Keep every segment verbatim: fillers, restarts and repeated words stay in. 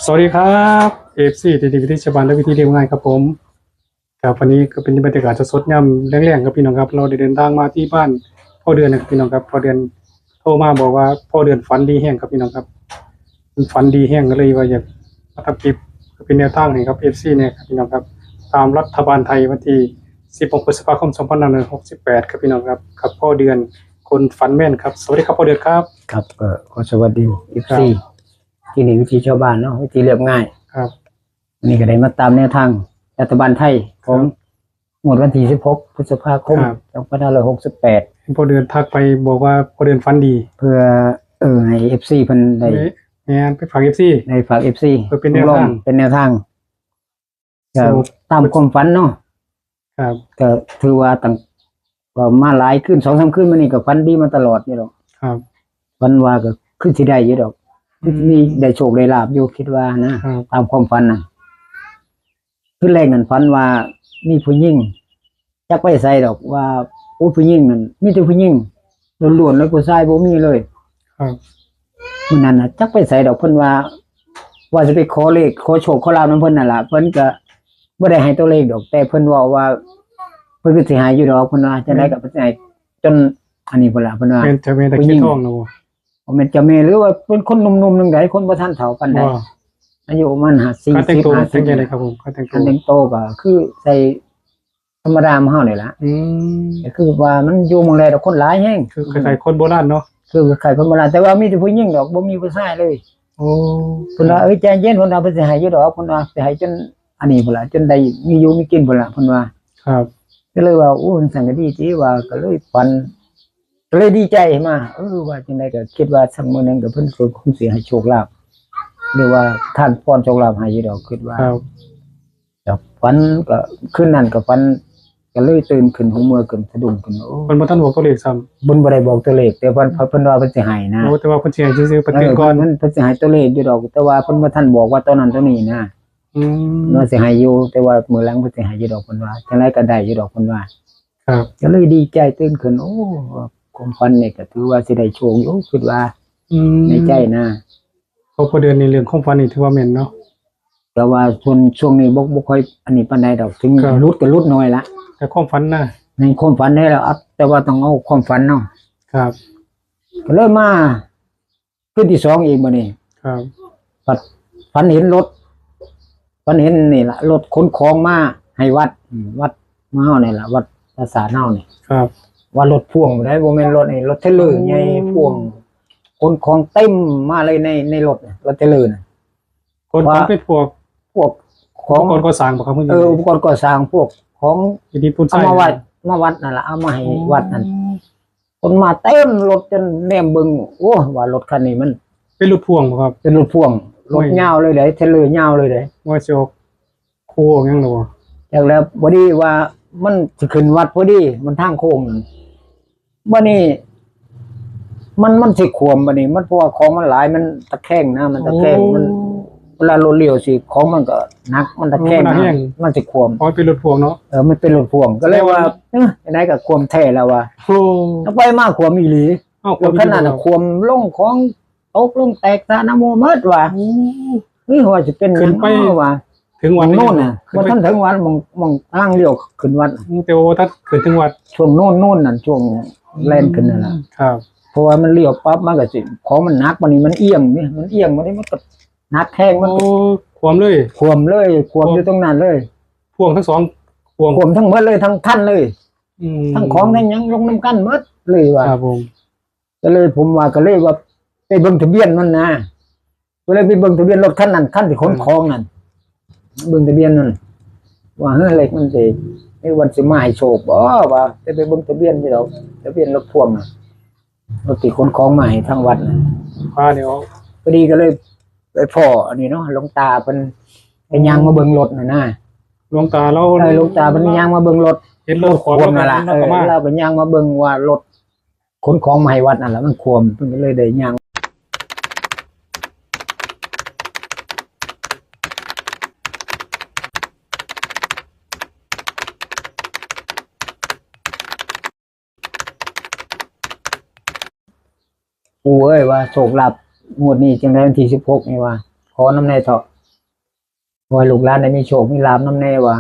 สวัสดีครับ เอฟซี ที่ดี วิธีชาวบ้านและวิธีเรียบง่ายครับผม ครับ วันนี้ก็เป็นบรรยากาศสดๆ ยามแลงๆ ครับพี่น้องครับ เราได้เดินทางมาที่บ้านพ่อเดือนนะครับพี่น้องครับ พ่อเดือนโทรมาบอกว่าพ่อเดือนฝันดีแฮงครับพี่น้องครับ มันฝันดีแฮงก็เลยว่าอยากมาทำคลิปเป็นแนวทางให้ครับ เอฟซี เนี่ยครับพี่น้องครับ ตามรัฐบาลไทยวันที่ สิบหก พฤษภาคม สองพันห้าร้อยหกสิบแปด ครับพี่น้องครับ ครับ พ่อเดือนคนฝันแม่นครับ สวัสดีครับพ่อเดือนครับ ครับ ก็ขอสวัสดี เอฟซี ครับ ที่นี่วิธีชาวบ้านเนาะ วิธีเรียบง่าย ครับ วันนี้ก็ได้มาตามแนวทางรัฐบาลไทยของ ครับ งวดวันที่ สิบหก พฤษภาคม ครับ สองพันห้าร้อยหกสิบแปด พ่อเดือนทักไปบอกว่าพ่อเดือนฝันดี เพื่อ เออ ให้ เอฟซี เพิ่นได้ แม่น ไปฝาก เอฟซี ได้ฝาก เอฟซี เพื่อเป็นแนวทาง เป็นแนวทาง ครับ โชค ตามความฝันเนาะ ครับ ก็ถือว่าตั้ง ก็มาหลายคืน สองสามคืนมานี่ก็ฝันดีมาตลอดอยู่ดอก ครับ ฝันว่าก็คือสิได้อยู่ดอก อืม มีได้โชคได้ลาภอยู่คิดว่านะ ครับ ตามความฝันน่ะ คืนแรกนั่นฝันว่ามีผู้หญิง จักไปไสดอกว่า โอ้ ผู้หญิงนั่นมีแต่ผู้หญิงล้วนๆ เลย ผู้ชายบ่มีเลย ครับ มื้อนั้นน่ะจักไปไสดอก เพิ่นว่า ว่าสิไปขอเลขขอโชคขอลาภนำเพิ่นนั่นล่ะ เพิ่นก็บ่ได้ให้ตัวเลขดอก แต่เพิ่นเว้าว่า เพิ่นก็สิให้อยู่ดอก เพิ่นว่าจังได๋ก็เพิ่นสิให้จนอันนี้พุ่นล่ะ เพิ่นว่า แม่นเจ้าแม่ตะเคียนทองนะบ่ บ่แม่นเจ้าแม่ หรือว่าเป็นคนหนุ่มๆ จังได๋ คนบ่ทันเฒ่าปานใด ว่า อายุประมาณห้า สี่สิบ เขาแต่งตัว ห้าสิบ เป็นจังได๋ครับผม เขาแต่งตัว การแต่งตัวก็คือใส่ ธรรมดาหมู่เฮานี่ล่ะ อืม ก็คือว่ามันอยู่หม่องใดดอกคนหลายแฮง คือคล้ายๆคนโบราณเนาะ คือคล้ายๆคนโบราณ แต่ว่ามีแต่ผู้หญิงดอก บ่มีผู้ชายเลย โอ้ เพิ่นว่า เอ้ย ใจเย็น เพิ่นว่า เพิ่นสิให้อยู่ดอก เพิ่นว่า สิให้จนอันนี้พุ่นล่ะ จนได้มีอยู่มีกินพุ่นล่ะ เพิ่นว่า ครับ ก็เลยว่า โอ้ จังซั่นก็ดีติว่า ก็เลยฝัน ก็เลยดีใจมา เออ ว่าจังใดก็คิดว่าสักมื้อหนึ่งก็เพิ่นก็คงสิให้โชคลาภ หรือว่าทานพรโชคลาภให้อยู่ดอก คิดว่า ครับ ก็ฝัน ก็คืนนั้นก็ฝัน ก็เลยตื่นขึ้น หูเมือขึ้น สะดุ้งขึ้น โอ้ เพิ่นบ่ทันบอกตัวเลขซ้ำ เพิ่นบ่ได้บอกตัวเลข แต่เพิ่น เพิ่นว่าเพิ่นสิให้นะ โอ้ แต่ว่าเพิ่นสิให้ซื่อๆ เพิ่น เออ ตื่นก่อน เพิ่น เพิ่นสิให้ตัวเลขอยู่ดอก แต่ว่าเพิ่นบ่ทันบอกว่าตัวนั้นตัวนี้นะ อืม ว่าสิให้อยู่ แต่ว่ามื้อหลังเพิ่นสิให้อยู่ดอก เพิ่นว่า จังได๋ก็ได้อยู่ดอก เพิ่นว่า ครับ ก็เลยดีใจตื่นขึ้น โอ้ ความฝันนี่ก็ถือว่าสิได้โชคอยู่ คิดว่า อืม ในใจนะ เพราะพ่อเดือนนี่เรื่องความฝันนี่ถือว่าแม่นเนาะ แต่ว่าช่วง ช่วงนี้บ่ บ่ค่อยอันนี้ปานใดดอก ถึง ครับ หลุดก็หลุดน้อยละ แต่ความฝันนะ ในความฝันนี่แหละ แต่ว่าต้องเอาความฝันเนาะ ครับ ก็เลยมา คืนที่สองอีกบัดนี้ ครับ ฝัน ฝันเห็นรถ ฝันเห็นนี่ล่ะ รถขนของมาให้วัด อืม วัดหมู่เฮานี่ล่ะ วัดปราสาทเฮานี่ ครับ ว่ารถพ่วงได้ บ่แม่นรถนี่ รถเทรลเลอร์ใหญ่ โอ้ พ่วง ขนของเต็มมาเลยใน ในรถน่ะ รถเทรลเลอร์น่ะ ขนของ ว่า เป็นพวก พวกของ อุปกรณ์ก่อสร้างบ่ครับ เออ อุปกรณ์ก่อสร้าง พวกของ อิฐหินปูนทราย เอามาวัด มาวัดนั่นล่ะ เอามาให้ โอ้ วัดนั่น คนมาเต็มรถจนแนมเบิ่ง โอ้ ว่ารถคันนี้มัน เป็นรถพ่วงบ่ครับ เป็นรถพ่วง รถ โอ้ย ยาวเลยเด้ เทรลเลอร์ยาวเลยเด้ ว่าสิออกคู่ออกหยังหรอบ่ จักแล้ว พอดีว่ามันสิขึ้นวัดพอดี มันทางโค้งนั่น บัดนี้ มัน มันสิขวมบัดนี้ มัน เพราะว่าของมันหลาย มันตะแคงนะ มันตะแคง โอ้ มัน เวลารถเลี้ยวสิ ของมันก็หนัก มันตะแคง โอ้ มันหนัก นะ แฮง มันสิขวม อ๋อ เป็นรถพ่วงเนาะ เออ มันเป็นรถพ่วง ก็เลยว่า แสดงว่า เอ้อ จังใด๋ก็ขวมแท้แล้วว่า โอ้ แล้วไปมาขวมอีหลี อ้าว ขวมอีหลี แล้วขนาดน่ะ บ่ครับ ขวมลงของตกลงแตกสระน้ำโมหมดว่ะ โอ้ นี่ว่าสิเป็น ขึ้นไป หยังเนาะว่ะ ถึงวัด โน่นน่ะ ขึ้นไป บ่ทันถึงวัด หม่อง หม่องทางเลี้ยวขึ้นวัดน่ะ อืม แต่ว่าบ่ทันขึ้นถึงวัด ช่วงโน่น โน่นนั่น ช่วงแล่นขึ้นนั่นล่ะ ครับ เพราะว่ามันเลี้ยวปั๊บ มันก็สิ ของมันหนัก บัดนี้มันเอียงนี่ มันเอียง บัดนี้มันก็หนักแฮง มันก็ โอ้ ขวมเลย ขวมเลย ขวม ขวมอยู่ตรงนั้นเลย พ่วงทั้งสอง พ่วง ขวมทั้งหมดเลย ทั้งคันเลย อืม ทั้งของทั้งหยังลงนำกันหมดเลยว่ะ ครับผม ก็เลยผมว่า ก็เลยว่าไปเบิ่งทะเบียนมันนะ ก็เลยไปเบิ่งทะเบียนรถคันนั้น คันที่ขน อืม ของนั่น เบิ่งทะเบียนนั่น ว่า เฮ้ย เลขมันสิ ไอ้วันสิมาให้โชคบ่ ว่า จะไปเบิ่งทะเบียนนี่ดอก ทะเบียนรถพ่วงน่ะ รถที่ขนของมาให้ทางวัดน่ะ พาเนี่ย พอดีก็เลยไปพ้ออันนี้เนาะ หลวงตาเพิ่นไปย่างมาเบิ่งรถน่ะนะ หลวงตาเรา เออ หลวงตาเพิ่นย่างมาเบิ่งรถ เห็นรถขวม รถขวมนั่นล่ะ แล้วก็ เออ มา เราไปย่างมาเบิ่งว่ารถ ขนของมาให้วัดนั่นล่ะ มันขวม เพิ่นก็เลยได้ย่าง ปู่เอ้ย ว่าโชคลาภงวดนี้จังได๋ วันที่ สิบหก นี่ว่า ขอนำแหน่เถาะ ขอให้ลูกหลานได้มีโชคมีลาภนำแน่ว่า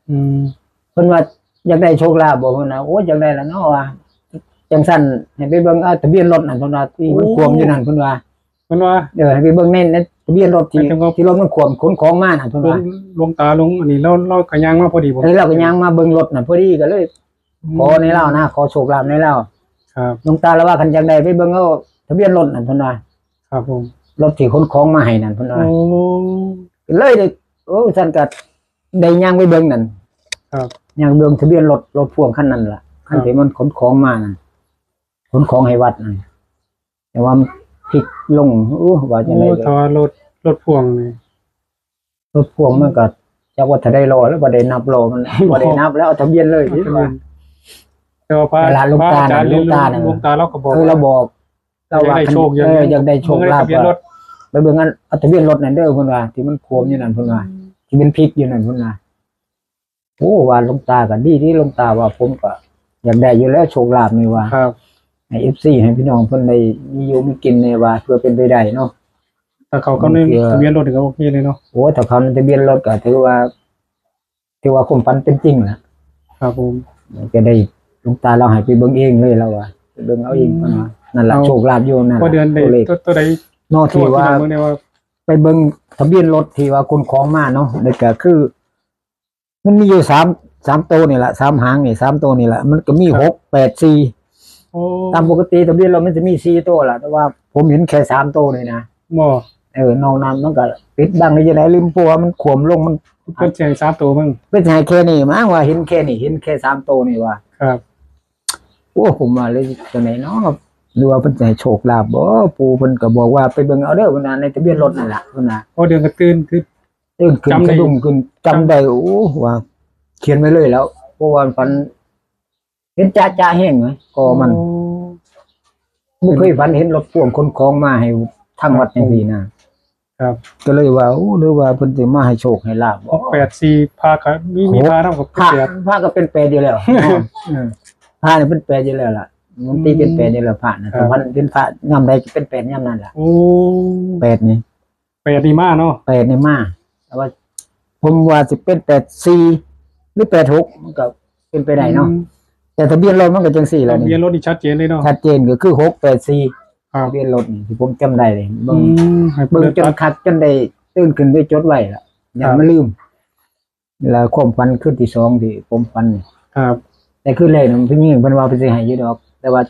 อืม เพิ่นว่าอยากได้โชคลาภบ่ เพิ่นว่า โอ้ย อยากได้ล่ะเนาะว่า จังซั่นให้ไปเบิ่งเอาทะเบียนรถนั่น เพิ่นว่า ที่มัน โอ้ ขวมอยู่นั่น เพิ่นว่า เพิ่นว่า เออ ให้ไปเบิ่งใน ในทะเบียนรถที่ หมายถึงว่า ที่รถมันขวมขนของมานั่น เพิ่น หลวง ว่า หลวงตาหลวงอันนี้ แล้ว แล้วก็ย่างมาพอดีบ่ เออ แล้วก็ย่างมาเบิ่งรถน่ะพอดี ก็เลย อืม ขอในลาวนะ ขอโชคลาภในลาว ครับ หลวงตาละว่า คันอยากได้ไปเบิ่งเอาทะเบียนรถนั่น เพิ่นว่า ครับผม รถที่ขนของมาให้นั่น เพิ่นว่า โอ้ เลยได้ โอ้ ซั่นก็ได้ย่างไปเบิ่งนั่น ครับ ย่างเบิ่งทะเบียนรถ รถพ่วงคันนั้นล่ะ คัน ครับ ที่มันขนของมานั่น ขนของให้วัดนั่น แต่ว่ามันพลิกลง โอ้ ว่าจังได๋ โอ้ ถ้าว่ารถ รถพ่วงนี่ รถพ่วงมันก็จักว่าเท่าใดล้อ แล้วบ่ได้นับล้อมัน บ่ได้นับแล้ว เอาทะเบียนเลย เอาทะเบียน แต่ว่าพระ นั่นล่ะ หลวงตา พระอาจารย์ น่ะ หลวงตาน่ะ หลวงตาเราก็บอก เออ เราบอก เราว่า อยากได้โชค เออ อยากได้โชคลาภ เบิ่งทะเบียนรถ ก็ไปเบิ่งอัน เอาทะเบียนรถนั่นเด้อ เพิ่นว่า ที่มันขวมอยู่นั่น เพิ่นว่า อืม ที่มันพลิกอยู่นั่น เพิ่นว่า โอ้ ว่าหลวงตาก็ดีที่หลวงตาว่า ผมก็อยากได้อยู่แล้วโชคลาภนี่ว่า ครับ ให้ เอฟซี ให้พี่น้องเพิ่นได้มีอยู่มีกินแน่ว่า เพื่อเป็นไปได้เนาะ ถ้าเข้ากับใน เพื่อ ทะเบียนรถก็โอเคเลยเนาะ โอ้ ถ้าเข้าในทะเบียนรถก็ถือว่า ถือว่าความฝันเป็นจริงล่ะ ครับผม จะได้ หลวงตาเราให้ไปเบิ่งเองเลย เราว่า ไปเบิ่งเอาเอง อืม เพิ่นว่า นั่นล่ะ เอา โชคลาภอยู่นั่นล่ะ พอเดือนได้ ตัวเลข ตัว ตัวใด เนาะ ที่ว่า โชคลาภ พี่น้องเบิ่งแน่ว่า ไปเบิ่งทะเบียนรถที่ว่าขนของมาเนาะ แล้วก็คือ มันมีอยู่สาม สามตัวนี่ล่ะ สามหางนี่ สามตัวนี่ล่ะ มันก็มี ครับ หกแปดสี่ โอ้ ตามปกติทะเบียนรถมันจะมีสี่ตัวล่ะ แต่ว่าผมเห็นแค่สามตัวนี่นะ บ่ เออ นอกนั้นมันก็ปิดบังได้จังได๋ ลืม เพราะว่ามันขวมลง มัน เพิ่นสิให้สามตัวมั้ง เพิ่นสิให้แค่นี้มั้ง ว่าเห็นแค่นี้ เห็นแค่สามตัวนี่ว่า ครับ โอ้ ผมว่าเลยจังได๋เนาะ หรือว่าเพิ่นสิให้โชคลาภบ่ ปู่เพิ่นก็บอกว่าไปเบิ่งเอาเด้อ เพิ่นว่าในทะเบียนรถนั่นล่ะ เพิ่นว่า พอเดือนก็ตื่นคือ ตื่นขึ้น จำได้ สะดุ้งขึ้น จำได้ โอ้ ว่าเขียนไว้เลยแล้ว เพราะว่าฝัน เห็นจ๊ะๆแฮงนะ ก็มัน โอ้ บ่เคยฝันเห็นรถพ่วงขนของมาให้ทางวัดจังซี่นะ ครับ ก็เลยว่า โอ้ หรือว่าเพิ่นสิมาให้โชคให้ลาภบ่ หกแปดสี่ พระก็มี มีพระนำก็เป็น พระ แปด พระก็เป็นแปดอยู่แล้ว เออ พระนี่เป็นแปดอยู่แล้วล่ะ มันตีเป็นแปดอยู่แล้ว พระนะ ครับ ถ้ามันเป็นพระยามใดจะเป็นแปดยามนั้นล่ะ โอ้ แปดนี่ แปดนี่มาเนาะ แปดนี่มา แต่ว่า ผมว่าสิเป็นแปดสี่ หรือแปดหก มันก็เป็นไปได้เนาะ อืม แต่ทะเบียนรถมันก็จังซี่ล่ะนี่ ทะเบียนรถนี่ชัดเจนเลยเนาะ ชัดเจนก็คือ หกแปดสี่ ครับ ทะเบียนรถนี่ที่ผมจำได้เลย เบิ่ง อืม ให้ เบิ่ง เบิ่ง จนคัก จนได้ตื่นขึ้นไปจดไว้ล่ะ ครับ ย่านมันลืม แล้วความฝันคืนที่สองที่ผมฝันนี่ ครับ แต่คืนแรกนั้นผู้หญิงเพิ่นว่าเพิ่นสิให้อยู่ดอก แต่ว่า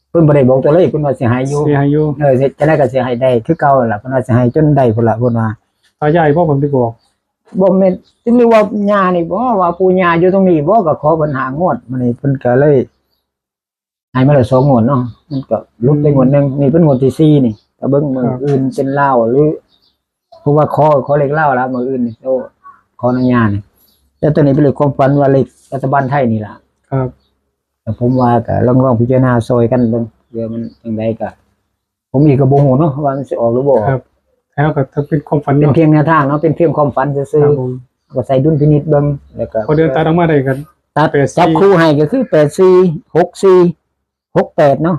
เพิ่นบ่ได้บอกตัวเลข เพิ่นว่าสิให้อยู่ สิให้อยู่ เออ สิ จังได๋ก็สิให้ได้คือเก่าล่ะ เพิ่นว่าสิให้จนได้พุ้นล่ะ เพิ่นว่า ถ้าย้ายบ่ผมสิบอก บ่แม่น หรือว่าย่านี่บ่ ว่าปู่ย่าอยู่ตรงนี้บ่ ก็ขอเพิ่นห้างวด มื้อนี้เพิ่นก็เลย ให้มาแล้วสองงวดเนาะ มันก็หลุดไปงวดหนึ่ง นี่เป็นงวดที่สี่นี่ ก็เบิ่งมื้อ ครับ อื่นเป็นลาวหรือ เพราะว่าขอ ขอเลขลาวละมื้ออื่นนี่ โอ้ ขออนุญาตนี่ แต่ตัวนี้เป็นเลขความฝันว่าเลขรัฐบาลไทยนี่ล่ะ ครับ แต่ผมว่าก็ลอง ลองพิจารณาซอยกันเบิ่ง เผื่อมันจังใดก็ ผมอีกก็บ่ฮู้เนาะ ว่ามันสิออกหรือบ่ออก ครับ แล้วก็ถ้าเป็นความฝัน เป็น เนาะ เพียงแนวทางเนาะ เป็นเพียงความฝันซื่อๆ ครับผม ก็ใส่ดุลพินิจเบิ่ง แล้วก็ พอเดินตัดออกมาได้กัน ตัด แปดสี่ จับคู่ให้ก็คือ แปดสี่ หกสี่ หกแปด เนาะ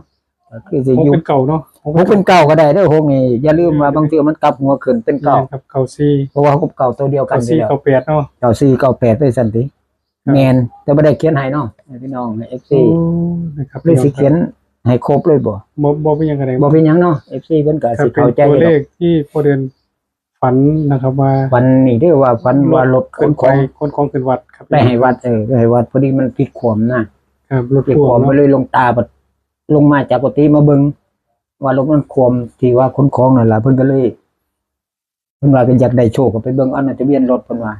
ก็คือสิ หก อยู่ เป็นเก้าเนาะ หก หกเป็นเก้าก็ได้เด้อ หกนี่อย่าลืมว่า อืม บางเทื่อมันกลับหัวขึ้นเป็นเก้า แม่นครับ เก้าสี่ เพราะว่า หกกับเก้า ตัวเดียวกันอยู่แล้ว เก้าสี่ เก้าแปด เนาะ เก้าสี่ เก้าแปด ไปซั่นติ ครับ แม่น แต่บ่ได้เขียนให้เนาะ ให้พี่น้อง ให้ เอฟซี โอ้ นะครับ หรือสิเขียนให้ครบเลยบ่ บ่ บ่เป็นหยังก็ได้ บ่เป็นหยังเนาะ เอฟซี เพิ่นก็ ครับ สิเข้าใจ เป็นตัวเลขที่พอเดิน ฝันนะครับว่า ฝันนี่เด้อว่าฝันว่ารถขนของ รถขึ้นไป ขนของขึ้นวัดครับ ไปให้วัด เออ ไปให้วัด พอดีมันพลิกขวมนะ ครับ รถ พลิก พ่วง ขวม เนาะ ไปเลย หลวงตาบัดลงมาจากกุฏิมาเบิ่งว่ารถมันขวม ที่ว่าขนของนั่นล่ะ เพิ่นก็เลย เพิ่นว่าก็อยากได้โชคก็ไปเบิ่งเอานะ ทะเบียนรถ เพิ่นว่า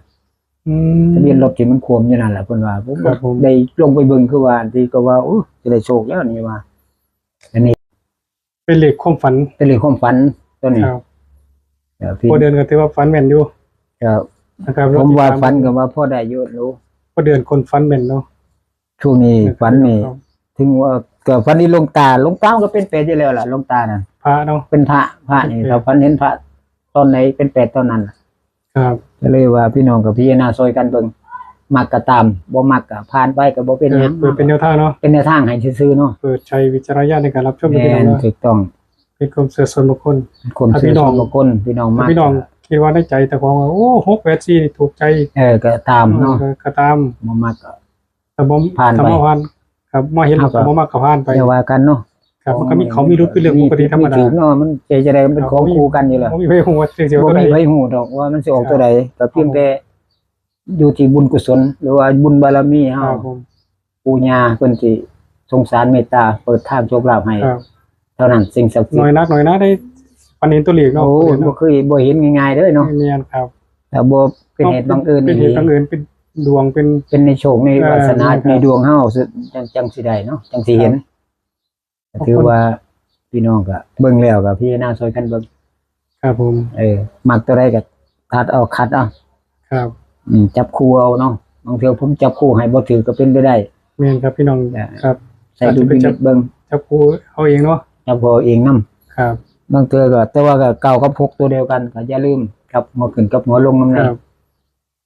อืม ทะเบียนรถที่มันขวมอยู่นั่นล่ะ เพิ่นว่า ผม ครับผม ได้ลงไปเบิ่งคือว่า ที่ก็ว่า โอ้ จะได้โชคแล้วนี่ว่า อันนี้ เป็นเลขความฝัน เป็นเลขความฝันตัวนี้ ครับ เดี๋ยวพี่ พอเดินก็ถือว่าฝันแม่นอยู่ ครับ นะครับ ผมว่า เราติดตาม ฝันก็ว่าพอได้อยู่ รู้ พอเดินคนฝันแม่นเนาะ ช่วงนี้ นะครับ ฝันนี่ ครับ ถึงว่าก็ฝันนี่หลวงตา หลวงตามันก็เป็นแปดอยู่แล้วล่ะ หลวงตาน่ะ พระเนาะ เป็นพระ พระนี่ เป็นแปด ถ้าฝันเห็นพระตอนไหนเป็นแปดตอนนั้นล่ะ ครับ ก็เลยว่าพี่น้องก็พิจารณาซอยกันเบิ่ง มักก็ตาม บ่มักก็ผ่านไป ก็บ่เป็นหยัง เออ เปิดเป็นแนวทางเนาะ เป็นแนวทางให้ซื่อๆเนาะ เปิดใช้วิจารณญาณในการรับชม แม่น พี่น้องเนาะ ถูกต้อง เป็นความเชื่อส่วนบุคคล เป็นความเชื่อส่วนบุคคล พี่น้อง ถ้าพี่น้อง มัก ถ้าพี่น้อง คิดว่าในใจเจ้าของว่า โอ้ หกแปดสี่ นี่ถูกใจ เออ ก็ตามเนาะ เออ ก็ ก็ตาม บ่มักก็ แต่บ่ ผ่านไป แต่บ่ผ่าน ครับ มาเห็น เฮาก็ แต่บ่มักก็ผ่านไป อย่าว่ากันเนาะ ครับ มันก็มีเขามีหลุดเป็นเรื่องปกติธรรมดา มีผิดมีถูกเนาะ มันจะ จะได้ มันเป็น ครับ ของคู่กันอยู่แล้ว บ่มีไผฮู้ว่าสิออก บ่ ตัวใด มีไผฮู้ดอกว่ามันสิออก ครับ ตัวใด ก็เพียง ครับ แต่ อยู่ที่บุญกุศล หรือว่าบุญบารมีเฮา ครับผม ปู่ย่าเพิ่นสิสงสารเมตตา เปิดทางโชคลาภให้ ครับ เท่านั้น สิ่งศักดิ์สิทธิ์ น้อยนักน้อยนะ ได้ฝันเห็นตัวเลขเนาะ โอ้ บ่เคย บ่เห็นง่ายๆเด้อเนาะ แม่นครับ แต่บ่เป็นเหตุบังเอิญ เป็นเหตุบังเอิญ เป็นดวง เป็น เป็นในโชคใน เออ วาสนา แม่นครับ ในดวงเฮา จั่ง จั่งสิได้เนาะ จั่งสิเห็น ครับ ก็ถือว่าพี่น้องก็เบิ่งแล้วก็พิจารณาช่วยกันเบิ่ง ครับผม เออ มักตัวใดก็ตัดเอา คัดเอา ครับ อืม จับคู่เอาเนาะ บางเทื่อผมจับคู่ให้บ่ถืกก็เป็นไปได้ แม่นครับพี่น้อง จ้ะ ครับ ใส่ดุลพินิจเบิ่ง อาจจะไปจับ จับคู่เอาเองเนาะ จับคู่เอาเองนำ ครับ บางเทื่อก็ แต่ว่าก็เก้ากับหกตัวเดียวกัน ก็อย่าลืมกลับหัวขึ้นกลับหัวลงนำ ครับ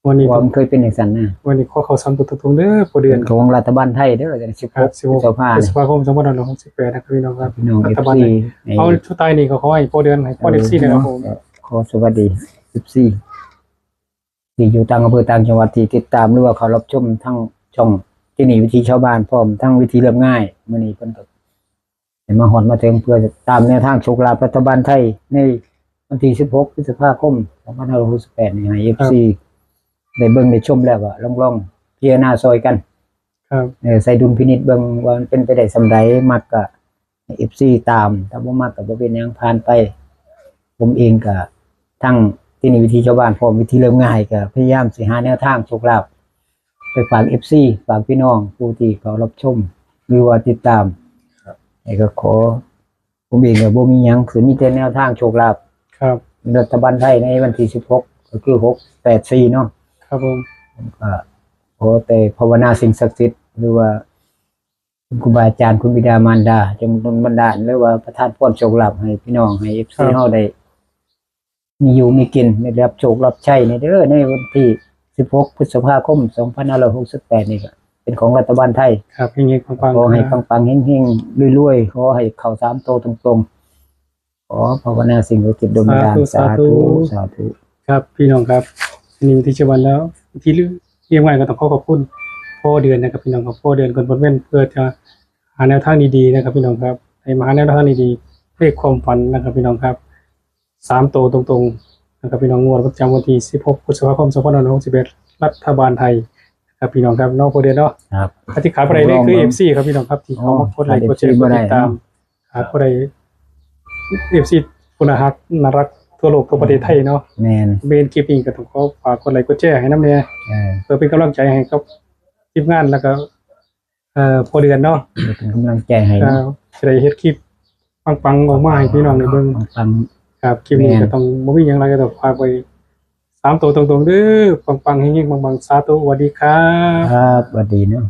วันนี้ ว่ามันเคยเป็นจั่งซั่นนะ วันนี้ขอเข้าสามตัวตรงๆเด้อ พอเดือน เป็นของรัฐบาลไทยเด้อ สิบหก ครับ สิบหก พฤษภา พฤษภาคม สองพันห้าร้อยหกสิบแปด นะครับพี่น้องครับ พี่น้อง รัฐบาลไทย เอฟซี เอาสุดท้ายนี่ก็ขอให้พอเดือน ให้พอเอฟซี นะครับผม ขอสวัสดี เอฟซี ที่อยู่ต่างอำเภอต่างจังหวัดที่ติดตามหรือว่าเขารับชมทั้งช่องที่นี่วิถีชาวบ้านพร้อมทั้งวิถีเรียบง่าย มื้อนี้เพิ่นก็ ให้มาฮอดมาถึงเพื่อตามแนวทางโชคลาภรัฐบาลไทยในวันที่สิบหก พฤษภาคม สองพันห้าร้อยหกสิบแปด นี่ให้ ครับ เอฟซี ได้เบิ่งได้ชมแล้วก็ลองๆพิจารณาซอยกัน ครับ เออ ใส่ดุลพินิจเบิ่งว่ามันเป็นไปได้ส่ำใด มักก็ให้ เอฟซี ตาม ถ้าบ่มักก็บ่เป็นหยัง ผ่านไป ผมเองก็ทั้งที่นี่วิถีชาวบ้านพร้อมวิถีเรียบง่าย ก็พยายามสิหาแนวทางโชคลาภ ไปฝาก เอฟซี ฝากพี่น้องผู้ที่เขารับชม หรือว่าติดตาม ครับ ไอ้ก็ขอ ผมเองก็บ่มีหยัง คือมีแต่แนวทางโชคลาภ ครับ รัฐบาลไทยในวันที่สิบหก ก็คือ หกแปดสี่ เนาะ ครับผม ผมก็ขอแต่ภาวนาสิ่งศักดิ์สิทธิ์ หรือว่าคุณครูบาอาจารย์ คุณบิดามารดา จงดลบันดาล หรือว่าประทานพรโชคลาภให้พี่น้อง ให้ เอฟซี ครับ เฮาได้ มีอยู่มีกิน ได้รับโชครับชัยในเด้อ ในวันที่สิบหก พฤษภาคม สองพันห้าร้อยหกสิบแปด นี่ก็เป็นของรัฐบาลไทย ครับ เฮงๆปังๆ ขอให้ ครับ ปังๆเฮงๆรวยๆ ขอให้เข้าสามตัวตรงๆ ขอภาวนาสิ่งศักดิ์สิทธิ์ดลบันดาล สาธุ สาธุ สาธุ ครับ พี่น้องครับ อันนี้วิถีชาวบ้านแล้ว ที่เรียกง่ายก็ต้องขอขอบคุณพ่อเดือนนะครับ พี่น้องครับ พ่อเดือนคนบนเว้นเพื่อจะหาแนวทางดีๆนะครับ พี่น้องครับ ให้มาหาแนวทางดีๆ เลขความฝันนะครับ พี่น้องครับ สามตัวตรงๆนะครับ พี่น้อง งวดประจำวันที่สิบหก พฤษภาคม สองพันห้าร้อยหกสิบเอ็ด รัฐบาลไทยนะครับ พี่น้องครับ เนาะ พ่อเดือนเนาะ ครับ ที่ขาดบ่ได้เลยคือ ผมลอง เอฟซี ครับ พี่น้องครับ ที่เขามากดไลค์ โอ้ กดแชร์ ขาด เอฟซี กดติดตาม บ่ได้เนาะ ครับ บ่ได้ เอฟซี ผู้น่าฮักน่ารักทั่วโลกทั่วประเทศไทยเนาะ แม่น เบิ่งคลิปนี้ก็ต้องขอฝากกดไลค์กดแชร์ให้นำแหน่ เออ เพื่อเป็นกำลังใจให้กับทีมงาน แล้วก็ เอ่อ พ่อเดือนเนาะ เป็นกำลังใจให้เนาะ เอ่อ สิได้เฮ็ดคลิปปังๆออกมาให้พี่น้องได้เบิ่ง ปังๆ ครับ คลิปนี้ แม่น ก็ต้องบ่มีหยังหลาย ก็ต้องฝากไว้สามตัวตรงๆเด้อ ปังๆเฮงๆปังๆ สาธุ สวัสดีครับ ครับ สวัสดีเนาะ